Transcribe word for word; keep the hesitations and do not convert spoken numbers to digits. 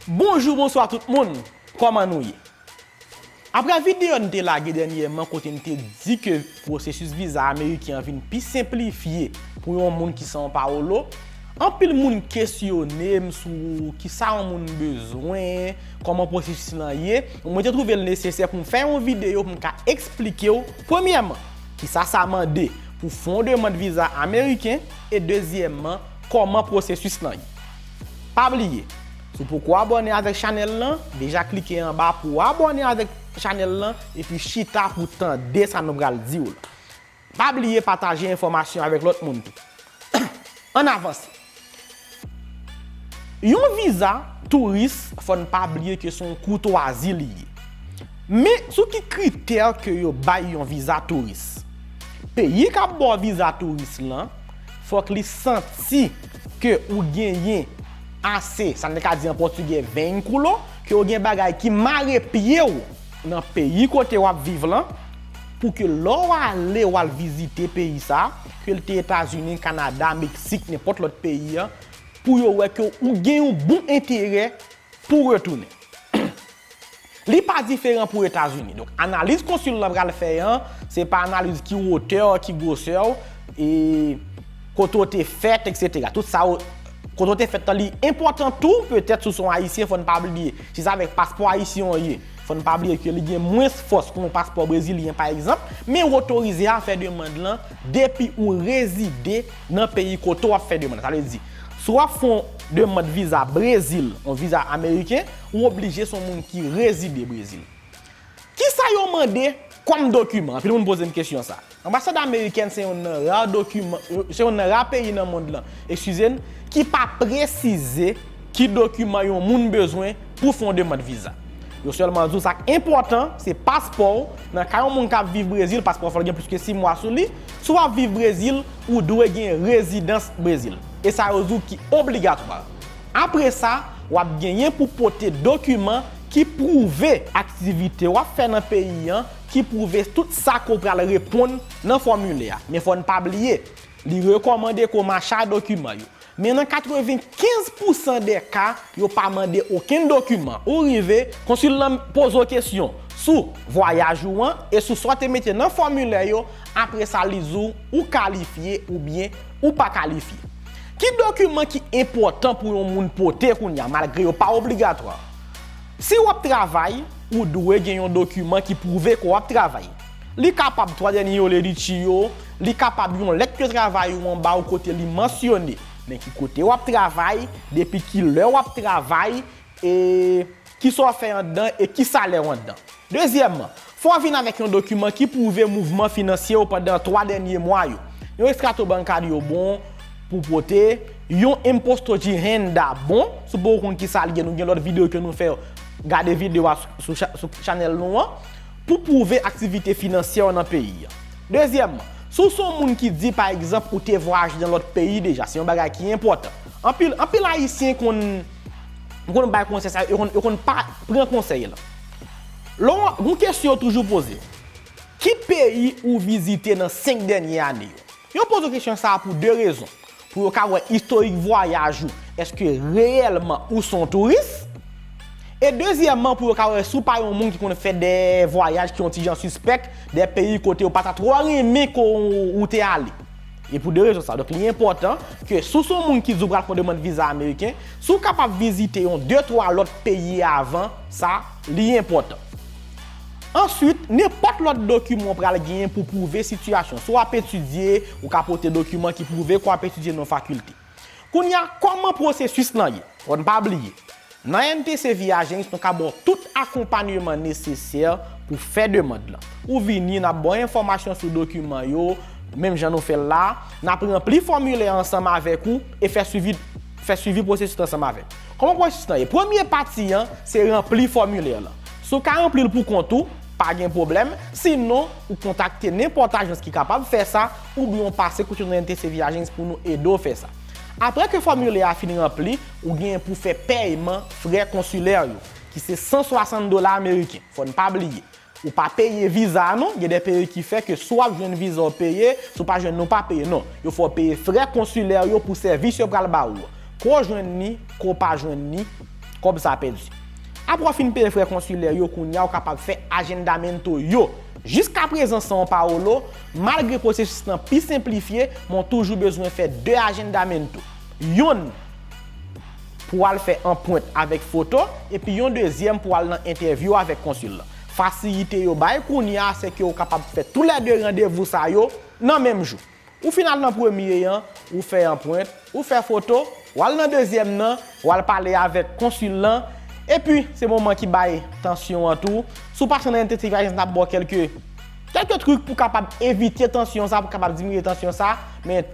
Bonjou, bonswa tout moun. Kòman nou ye? Apre videyo n te lage dènyèman kote n te di ke pwosesis viza ameriken an vin pi senplifye pou yon moun ki São Paulo, anpil moun kesyone m sou kisa yon moun bezwen, kòman pwosesis lan ye. Mwen te twouve l nesesè pou m fè yon videyo pou m ka eksplike w, premyèman, kisa sa mande pou fè yon demann viza ameriken, e dezyèmman, kòman pwosesis lan ye. Pa bliye, si w poko abòne avèk chanèl lan, deja klike anba pou w abòne avèk chanèl lan, epi chita pou tande sa nou pral di w lan. Pa bliye pataje enfòmasyon avèk lòt moun tou. Ann avanse. Yon viza touris, fò n pa bliye ke se yon koutwazi li ye. Men sou ki kritè ke yo bay yon viza touris? Peyi k ap ba w viza touris lan, fòk li santi ke ou genyen ase, sa n te ka di an pòtigè, vínculo, ke w gen bagay ki mare pye w nan peyi kote w ap viv lan, pou ke lè w ale w al vizite peyi sa, ke l te Etazini, Kanada, Meksik, nenpòt lòt peyi an, pou yo wè ke ou gen yon bon enterè pou retounen. Li pa diferan pou Etazini. Donk, analiz konsil lan pral fè an, se pa analiz ki wotè w, ki gwosè w, e kote w te fèt, etsetera. Tout sa, w- kote w te fèt lan, li enpòtan tou, petèt, si w se yon Ayisyen, fò n pa bliye. Si se avèk paspò ayisyen w ye, fò n pa bliye ke li gen mwens fòs ke yon paspò brezilyen, pa egzanp, men w otorize a fè demann lan depi ou rezide nan peyi kote w ap fè demann. Sa vle di, si w ap fè yon demann viza Brezil, yon viza ameriken, ou oblije se yon moun ki rezide Brezil. Kisa yo mande kòm dokiman? Anpil moun poze m kesyon sa. Anbasad amerikèn se youn nan ra dokiman, se youn nan ra peyi nan mond lan, eskize n, ki pa presize ki dokiman yon moun bezwen pou fè yon demann viza. Yo sèlman di w sa k enpòtan, se paspò w. Nan ka yon moun k ap viv Brezil, paspò w fò l gen plis ke sis mwa sou li. Si w ap viv Brezil, ou dwe gen rezidans Brezil. E sa yo di w ki obligatwa. Apre sa, w ap genyen pou pote dokiman ki pwouve aktivite w ap fè nan peyi an, ki pwouve tout sa ke w pral reponn nan fòmilè a. Men fò n pa bliye, li rekòmande ke w mache ak dokiman yo. Men nan katrevenkenz pousan dè ka, yo pa mande okenn dokiman. Ou rive, konsil lan poze w kesyon sou vwayaj ou an e sou sa w te mete nan fòmilè yo, apre sa li di w ou kalifye oubyen ou pa kalifye. Ki dokiman ki enpòtan pou yon moun pote kounye a, malgre yo pa obligatwa? Si w ap travay, ou dwe gen yon dokiman ki pwouve ke w ap travay. Li kapab twa dènye yo lè li tchwi yo, li kapab yon lèt ke travay ou an ba w kote li mansyone men ki kote w ap travay, depi ki lè w ap travay, e kisa w ap fè anndan e ki salè w anndan. Dezyèmman, fò w vin avèk yon dokiman ki pwouve mouvman finansye w pandan twa dènye mwa yo. Yon extracto bancário bon pou pote, yon imposto de renda bon, si w poko konn kisa l ye, nou gen lòt videyo ke nou fè, gade videyo a sou, sou cha- sou chanèl nou an, pou pwouve aktivite finansyè w nan peyi an. Dezyèmman, si w se yon moun ki di, pa egzanp, ou te vwayaje nan lòt peyi deja, se yon bagay ki enpòtan. Anpil, anpil Ayisyen konn, konn bay konsèy sa, yo konn, yo konn pa pran konsèy lan. Lè w, yon kesyon yo toujou poze w, ki peyi ou vizite nan senk dènye ane yo? Yo poze w kesyon sa a pou de rezon. Pou yo ka wè istorik vwayaj ou, èske reyèlman ou se yon touris? E dezyèmman, pou yo ka wè si w pa yon moun ki konn fè de vwayaj ki yon ti jan sispèk, de peyi kote yo pa ta twò renmen ke w, ou te ale. E pou de rezon sa. Donk, li enpòtan ke si w se yon moun ki di w pral fè yon demann viza ameriken, si w kapab vizite yon de twa lòt peyi avan sa, li enpòtan. Answit, nenpòt lòt dokiman w pral genyen pou pwouve sitiyasyon. Si w ap etidye, ou ka pote dokiman ki pwouve ke w ap etidye nan yon fakilte. Kounye a, kòman pwosesis lan ye? Fò n pa bliye, nan N T C Viagens, nou ka ba w tout akonpanyeman nesesè pou fè demann lan. Ou vini, n ap ba w enfòmasyon sou dokiman yo, menm jan nou fè l la, n ap ranpli fòmilè ansanm avèk ou e fè swivi, fè swivi pwosesis lan ansanm avèk ou. Kòman pwosesis lan ye? Premye pati an, se ranpli fòmilè lan. Si w ka ranpli l pou kont ou, pa gen pwoblèm. Sinon, ou kontakte nenpòt ajans ki kapab fè sa, oubyen w pase kote nou nan N T C Viagens pou nou ede w fè sa. Apre ke fòmilè a fin ranpli, ou genyen pou fè pèyman frè konsilè yo, ki se san swasant dola ameriken. Fò n pa bliye, ou pa peye viza a non. Gen de peyi ki fè ke si w ap jwenn viza w peye, si w pa jwenn li w pa peye. Non, yo fè w peye frè konsilè yo pou sèvis yo pral ba ou an. Ke w jwenn li, ke w pa jwenn li, kòb sa pèdi. Apre w fin peye frè konsilè yo, kounye a w kapab fè ajandamento yo. Jiskaprezan, São Paulo, malgre pwosesis lan pi senplifye, men w toujou bezwen fè de ajandamento. Yonn pou w al fè anprent avèk foto, epi yon dezyèm pou w al nan entèvyou avèk konsil lan. Fasilite yo bay kounye a, se ke w kapab fè toulède randevou sa yo nan menm jou. Ou fin al nan premye an, ou fè anprent, ou fè foto, w al nan dezyèm nan, w al pale avèk konsil lan, epi se moman ki bay tansyon an tou. Si w pase nan Intensive Agents, n ap ba w kèlke, kèlke trik pou kapab evite tansyon sa, pou kapab diminye tansyon sa, men